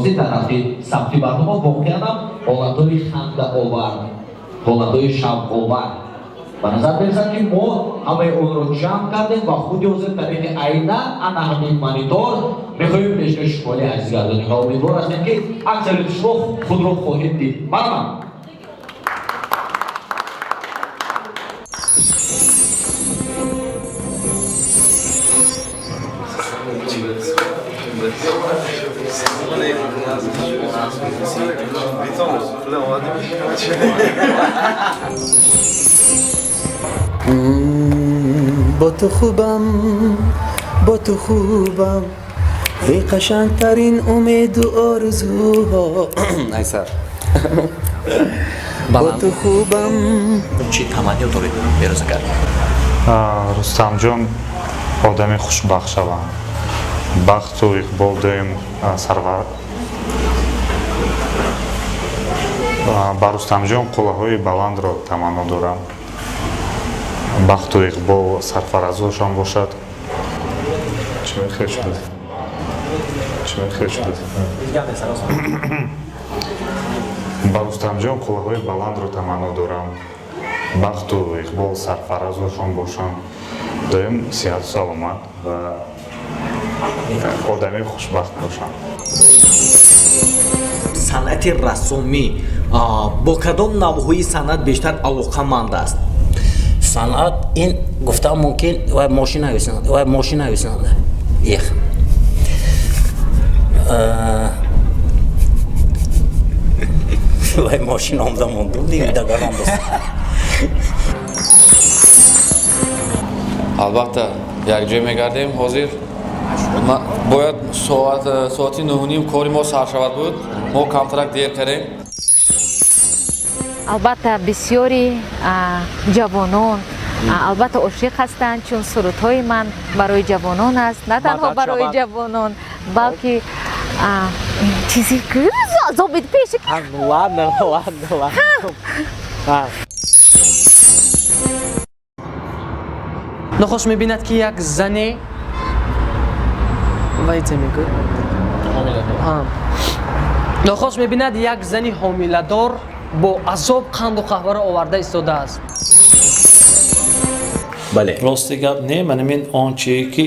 Ростӣ, дар рафти сабти барнома воқеан ҳам ҳолатҳои хандаовар, ҳолатҳои шавқовар ба назар мерасад, ки мо ҳамаи онро ҷамъ кардем ва худи ҳозир тариқи айнан ана ҳамин монитор мехоҳем пешкаши шумои азиз гардонем ва умедвор ҳастем, ки аксарияти шумо худро хоҳед дид. Марҳамат. Бо ту хубам, бо ту хубам, эй қашангтарин умеду орзуҳо. Айсар, бо ту хубам. Чӣ таманниё доред, Берӯзагар? Рустамҷон одами хушбахт шаванд, бахту иқбол доим сарвар. Ба Рустамҷон қуллаҳои баландро таманно дорам, бахту иқбол сарфаразошон бошад. Чӣ мехел шуд? Чӣ мехел шуд? Ба Рустамҷон қуллаҳои баландро таманно дорам, бахту иқбол сарфаразошон бошанд, доим сиҳату саломат ва одами хушбахт бошанд. Санъати рассомӣ бо кадом навъҳои санъат бештар алоқаманд аст? Санъат ин гуфтан мумкин, вай мошина вай мошина ех, вай мошина омда монду дагарон. Албатта, якҷой мегардем. Ҳозир бояд соати 9:30 кори мо сар шавад буд, мо камтарак дер кардем. Албатта, бисёри ҷавонон албатта ошиқ ҳастанд, чун сурудҳои ман барои ҷавонон аст, на танҳо барои ҷавонон, балки чизе азобит пеши. Ладно, ладно, ладно. Нохост мебинад, ки як зане вай чӣ мегӯяд, нохост мебинад, як зани ҳомиладор бо азоб қанду қаҳваро оварда истодааст. Бале. Рости гап, не, манамин он чие ки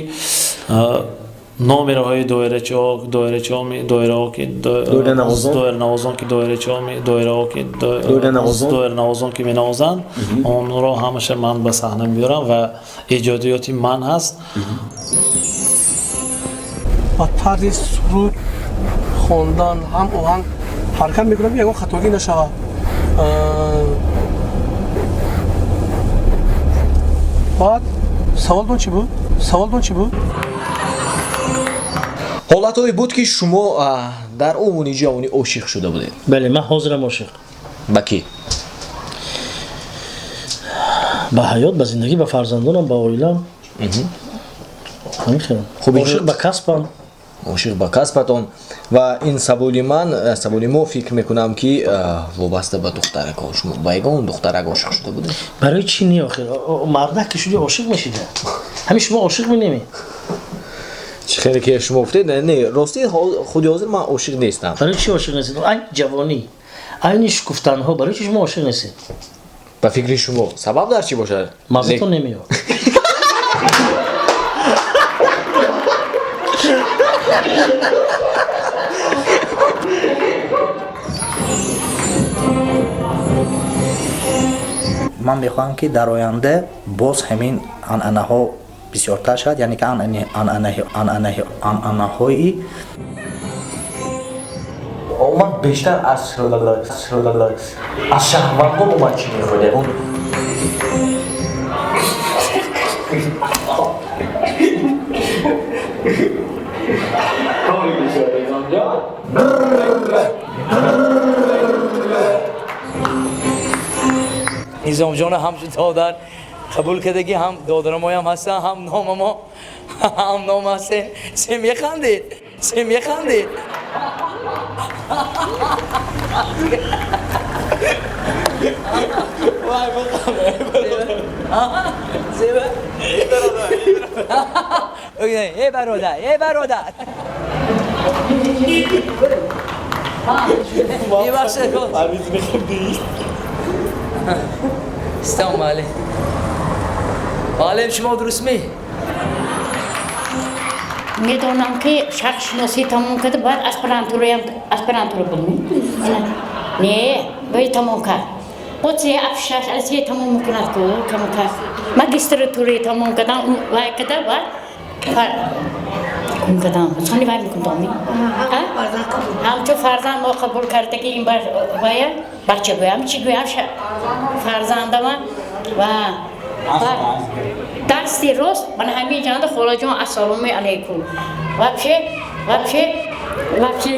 номерҳои доирачиҳо, доирачиҳо, доираҳо ки доиранавозон ки доирачиҳо, доираҳо ки доиранавозон ки менавозанд, онро ҳамаша ман ба саҳна меорам ва эҷодиёти ман ҳаст. Ба тарзи суруд хондан ҳам оҳанг ҳаракат мекунам, ки ягон хатогӣ нашавад. Баъд саволтон чӣ буд? Саволтон чӣ буд? Ҳолатҳое буд, ки шумо дар умуни ҷавонӣ ошиқ шуда будед? Бале, ман ҳозирам ошиқ. Ба кӣ? Ба ҳаёт, ба зиндагӣ, ба фарзандонам, ба оилам. Ошиқ ба касбам. Ошиқ ба касбатон. Ва ин саволи ман, саволи мо, фикр мекунам, ки вобаста ба духтаракон. Шумо ба ягон духтарак ошиқ шуда будед? Барои чӣ не? Охир мардак ки шуди, ошиқ мешида. Ҳамин шумо ошиқ менеми? Чӣ хеле ки шумо гуфтед, не, рости, худи ҳозир ман ошиқ нестам. Барои чӣ ошиқ нестед? Айни ҷавонӣ, айни шукуфтанҳо, барои чӣ шумо ошиқ нестед? Ба фикри шумо, сабаб дар чӣ бошад? Маззатон намеёд. Ман мехоҳам, ки дар оянда боз ҳамин анъанаҳо бисёртар шавад, яъне ки анъанаҳои Умуман, бештар аз шаҳрвандон умуман чӣ мехоҳед, ягон Низомҷона ҳамчун додар қабул кардагӣ, ҳам додарамоям ҳастанд, ҳам номамо ҳам ном ҳастем. Се механдед, се механдед. Вай, зеба. Эй, бародар, эй, бародар. Мебахшед. Парвиз мехӯрдӣ? Истам маълим. Маълим, шумо дуруст ми? Медонам, ки шарқшиносӣ тамом карда, баъд аспирантураям, аспирантура буд, не, баъд тамом кард. Боз се афшаш се тамом мекунад ку камакак магистратураи тамом кардам, вай карда, баъд кун кардам, сони вай мекунтоми ҳамчун фарзанд мо қабул карда, ки ин вая бача гӯям, чӣ гӯям, фарзандама. Ва дасти рост ман ҳамин ҷанда. Холаҷон, ассалому алайкум. Вообще, вообще, вообще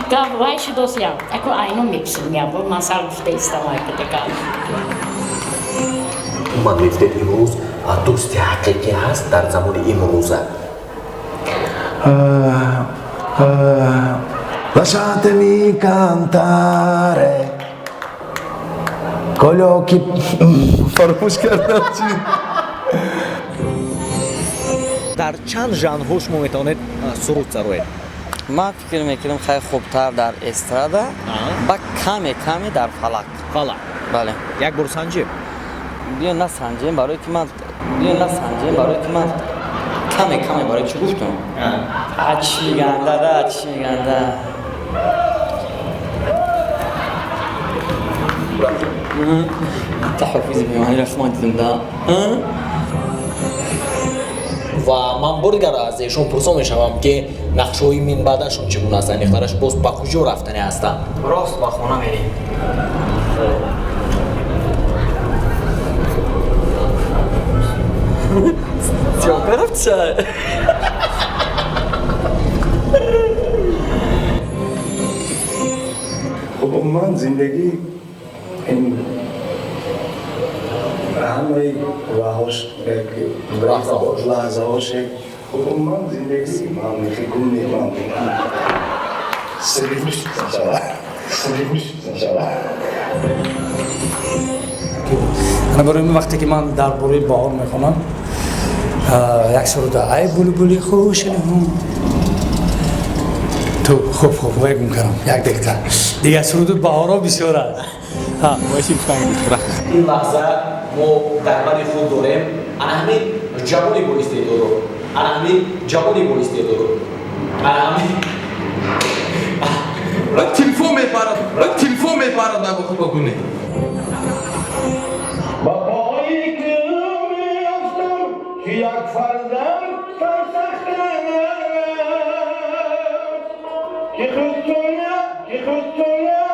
гап вай шудосиям, аку айно мепсимям, ман сар гуфта истам кадека. Ман мегуфтед, имрӯз дӯсти ҳақиқӣ ҳаст дар замони имрӯза? Lasciatemi cantare con gli occhi фаромӯш кардам чӣ. Дар чанд жанрҳо шумо метавонед суруд сароед? Ман фикр мекунам, хеле хубтар дар эстрада ба каме каме дар фалак. Фалак? Бале. Як бор санҷем. Биё, насанҷем, барое ки ман, биё, насанҷем, барое ки ман каме каме, барои чӣ гуфтам, а чӣ меганда да, чӣ меганда. Та ҳофизи меҳмонӣ рафтман дидам да. Ва ман бори дигар аз эшон пурсон мешавам, ки нақшҳои минбаъдашон чӣ гуна аст, аниқтараш боз ба куҷо рафтанӣ ҳастанд? Рост ба хона мерем. Съёмка рафтша. Хуб, умуман зиндагӣ ин ҳамаи ваҳош як лаҳзаҳош як. Хуб, умуман зиндагӣ ман мехикум меман сабиб. Ана барои ман вақте ки ман дар бораи баҳор мехонам як суруда, ай булбули хушнум ту, хуб, хуб, вай гум кардам, як дақиқа, дигар суруди баҳоро бисёр аст. Ин лаҳза мо дар бари худ дорем ана ҳамин ҷавони боистеъдодро, ана ҳамин ҷавони боистеъдодро, ана ҳамин Телефон мепарад, телефон мепарад, набохи. Ба пои ки меафтам, ки як фарзанд фарсахтам, ки худ туя, ки худ туя.